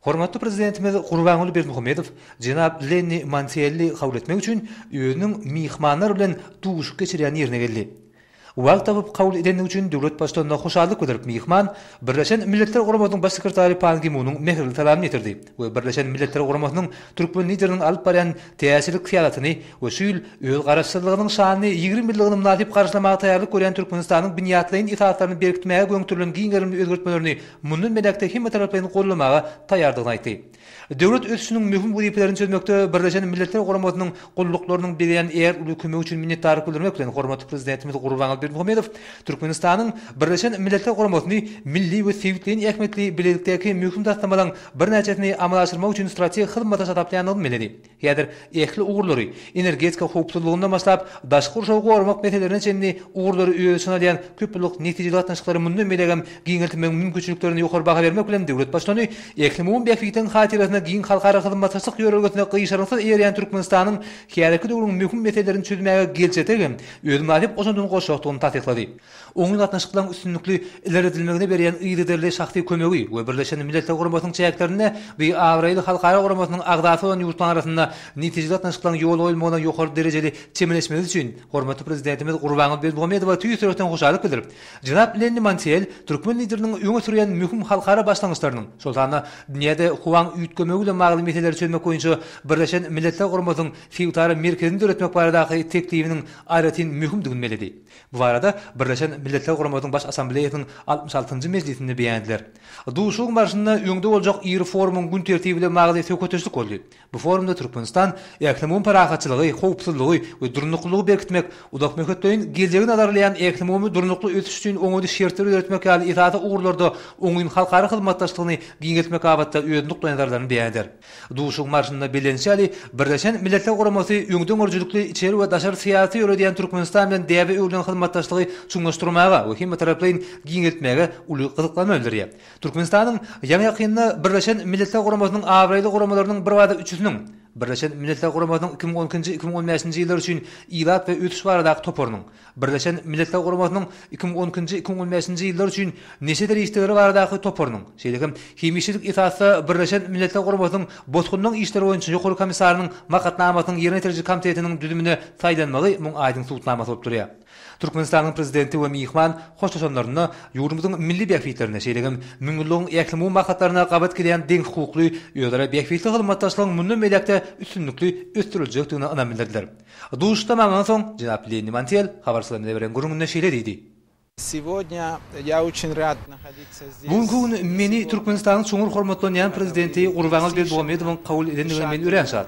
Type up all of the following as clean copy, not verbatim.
Hormatly Prezidentimiz Gurbanguly Berdimuhamedow jenap Lenni Mantielli kabul etmek üçin özüniň myhmanlar bilen duşuşyk geçirýän ýerine geldi. Wagt tapyp kabul edendigi üçin döwlet Baştutanyna hoşallyk bildirip myhman Birleşen Milletler Guramasynyň Baş sekretary Pan Gi Munuň mähirli salamyny ýetirdi we Birleşen Milletler Guramasynyň türkmen Lideriniň alyp barýan täjirçilik syýasatyny we şu ýyl öz Garaşsyzlygynyň şanly 20 ýyllygyny mynasyp garşylamaga taýýarlyk görýän Türkmenistanyň binýatlaýyn esaslaryny berkitmäge gönükdirilen giň gerimli özgertmelerini mundan beýläk-de hemmetaraplaýyn goldamaga taýýardygyny aýtdy. Döwlet ösüşiniň möhüm wezipelerini çözmekde Birleşen Milletler Guramasynyň gulluklarynyň berýän ägirt uly kömegi üçin minnetdarlyk bildirmek bilen, hormatly Prezidentimiz Gurbanguly Berdimuhamedow Türkmenistanyň Birleşen Milletler Guramasyny milli we sebitleýin ähmiýetli bilelikdäki möhüm taslamalaryň birnäçesini amala aşyrmak üçin strategik hyzmatdaş hasaplaýandygyny belledi. Häzir ähli ugurlary, energetika howpsuzlygyndan başlap, daşky gurşawy goramak meselelerine çenli ugurlary öz içine alýan köpýyllyk netijeli gatnaşyklary mundan beýlägem giňeltmegiň mümkinçiliklerine ýokary baha bermek bilen döwlet Baştutany ählumumy bähbitleriň hatyrasyna giň halkara hyzmatdaşlyk ýörelgesine gyşarnyksyz eýerýän Türkmenistanyň häzirki döwrüň möhüm meselelerini çözmäge geljekde hem öz mynasyp goşandyny goşjakdygyny tassyklady. Oňyn gatnaşyklaryň üstünlikli ilerledilmegine berýän yzygiderli şahsy kömegi we Birleşen Milletler Guramasynyň çäklerinde bu abraýly halkara guramasynyň agzasy bolan ýurtlaryň arasynda netijeli gatnaşyklaryň ýola goýulmagyna ýokary derejeli çemeleşmegi üçin hormatly Prezidentimiz Gurbanguly Berdimuhamedowa tüýs ýürekden hoşallyk bildirip, jenap Lenni Mantiel türkmen Lideriniň öňe sürýän möhüm halkara başlangyçlarynyň, şol sanda dünýäde howaň üýtgemegi bilen bagly meseleleri çözmek boýunça Birleşen Milletler Guramasynyň sebitara merkezini döretmek baradaky teklibiniň aýratyn möhümdigini belledi. Bu barada Birleşen Milletler Guramasynyň Baş Assambleýasynyň 66-njy mejlisinde beýan ediler. Duşuşygyň barşynda öňde boljak iri forumyň gün tertibi bilen bagly söhbetdeşlik boldy. Bu forumda Türkmenistan ählumumy parahatçylygy, howpsuzlygy we durnuklylygy berkitmek, uzakmöhletleýin geljegi nazarlaýan ählumumy durnukly ösüş üçin oňaýly şertleri döretmek ýaly esasy ugurlarda oňyn halkara hyzmatdaşlygyny giňeltmek babatda öz nukdaýnazarlaryny beýan eder. Duşuşygyň barşynda bellenişi ýaly, Birleşen Milletler Guramasy öňdengörüjilikli içeri we daşary syýasaty ýöredýän Türkmenistan bilen däbe öwrülen hyzmatdaşlygy çuňlaşdyrmaga we hemmetaraplaýyn giňeltmäge uly gyzyklanma bildirýär. Türkmenistanyň ýaňy-ýakynda Birleşen Milletler Guramasynyň abraýly guramalarynyň birbada üçüsiniň, Birleşen Milletler Guramasynyň 2012-nji, 2015-nji ýyllar üçin Ilat we ösüş baradaky toparynyň, Birleşen Milletler Guramasynyň 2012-nji, 2015-nji ýyllar üçin neşe serişdeleri baradaky toparynyň, şeýle hem hemişelik esasda Birleşen Milletler Guramasynyň Bosgunlaryň işleri boýunça Ýokary komissarynyň Maksatnamasynyň ýerine ýetiriji komitetiniň düzümine saýlanmagy muň aýdyň subutnamasy bolup durýar. Türkmenistanyň Prezidenti we myhman hoşlaşanlarynda ýurdumyzyň milli bähbitlerine, şeýle hem müňýyllygyň ählumumy maksatlaryna gabat gelýän deňhukukly, özara bähbitli hyzmatdaşlygyň mundan beýläk-de üstünlikli ösdüriljekdigine ynam bildirdiler. Duşuşyk tamamlanan soň, jenap Lenni Mantiel habarçylarymyza beren gürrüňinde şeýle diýdi. Bu günki gün meni Türkmenistanyň çuňňur hormatlanýan Prezidenti Gurbanguly Berdimuhamedowyň kabul edendigine men örän şat.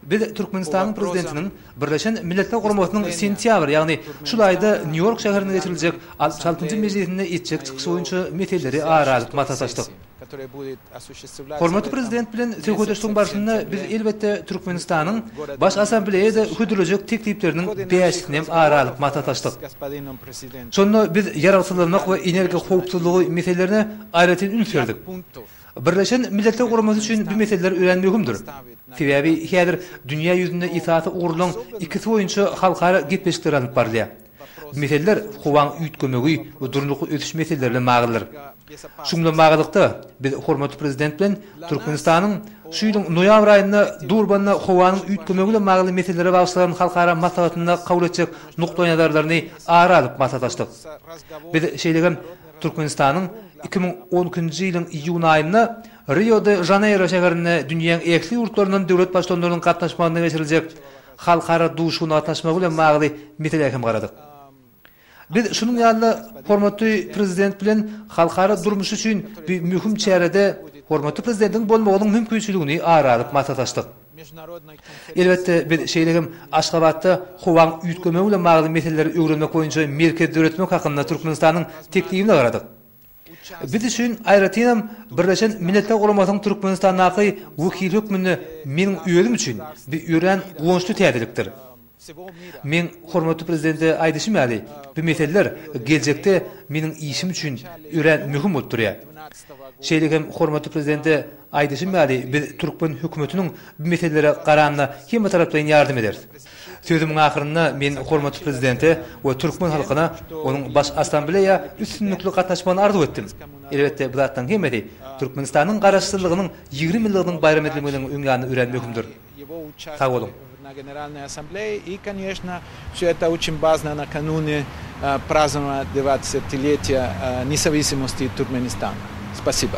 Biz Türkmenistanyň Prezidentiniň Birleşen Milletler Guramasynyň sentýabr, ýagny şul aýda Nýu-Ýork şäherinde geçiriljek 66-njy mejlisinde etjek çykyşy boýunça meseleleri ara alyp maslahatlaşdyk. Hormatly Prezident bilen söhbetdeşligiň barşynda biz elbetde Türkmenistanyň Baş Assambleýada hödürlejek teklipleriniň bäşisini hem ara alyp maslahatlaşdyk. Şonda biz ýaragsyzlanmak we energiýa howpsuzlygy meselelerine aýratyn üns berdik. Birleşen Milletler Guramasy üçin bu meseleler örän möhümdir. Sebäbi häzir dünýä ýüzünde esasy ugurlaryň ikisi boýunça halkara gepleşikler alnyp barylýar. Bu meseleler howaň üýtgemegi we durnukly ösüş meseleleri bilen baglydyr. Şunuň bilen baglylykda, biz hormatly Prezident bilen Türkmenistanyň şu ýylyň noýabr aýynda Durbanda howanyň üýtgemegi bilen bagly meselelere bagyşlanan halkara maslahatynda kabul etjek nukdaýnazarlaryny ara alyp maslahatlaşdyk. Biz şeýle hem Türkmenistanyň 2012-nji ýylyň iýun aýynda Rio-de-Žaneýro şäherinde dünýäň ähli ýurtlaryndan döwlet Baştutanlarynyň gatnaşmagynda geçiriljek halkara duşuşygyna gatnaşmagy bilen bagly meselä hem garadyk. Biz şunuň ýaly-da hormatly Prezident bilen halkara durmuşy üçin bu möhüm çärede hormatly Prezidentiň bolmagynyň mümkinçiligini ara alyp maslahatlaşdyk. Elbetde, biz şeýle hem Aşgabatda howaň üýtgemegi bilen bagly meseleleri öwrenmek boýunça merkez döretmek hakynda Türkmenistanyň teklibine garadyk. Biz üçin, aýratynam, Birleşen Milletler Guramasynyň Türkmenistandaky wekili hökmünde meniň özüm üçin bu örän guwançly täzelikdir. Meň hormatly Prezidente aýdyşym ýaly, bu meseleler geljekde meniň işim üçin örän möhüm bolup durýar. Şeýle hem hormatly Prezidente aýdyşym ýaly, biz türkmen hökümetiniň bu meselelere garanda hemmetaraplaýyn ýardam ederis. Sözümiň ahyrynda men hormatly Prezidente we türkmen halkyna onuň Baş Assambleýa üstünlikli gatnaşmagyny arzuw etdim. Elbetde, bu zatlaryň hemmesi Türkmenistanyň Garaşsyzlygynyň 20 ýyllygynyň baýram edilmeginiň öň ýanynda örän möhümdir. Sag boluň. Na Generalnej Assambleýi i, koneçno, wsё eto oçin wazno nakanune praznowania dwadsatiletiýa nezawisimosti Türkmenistana. Spasibo.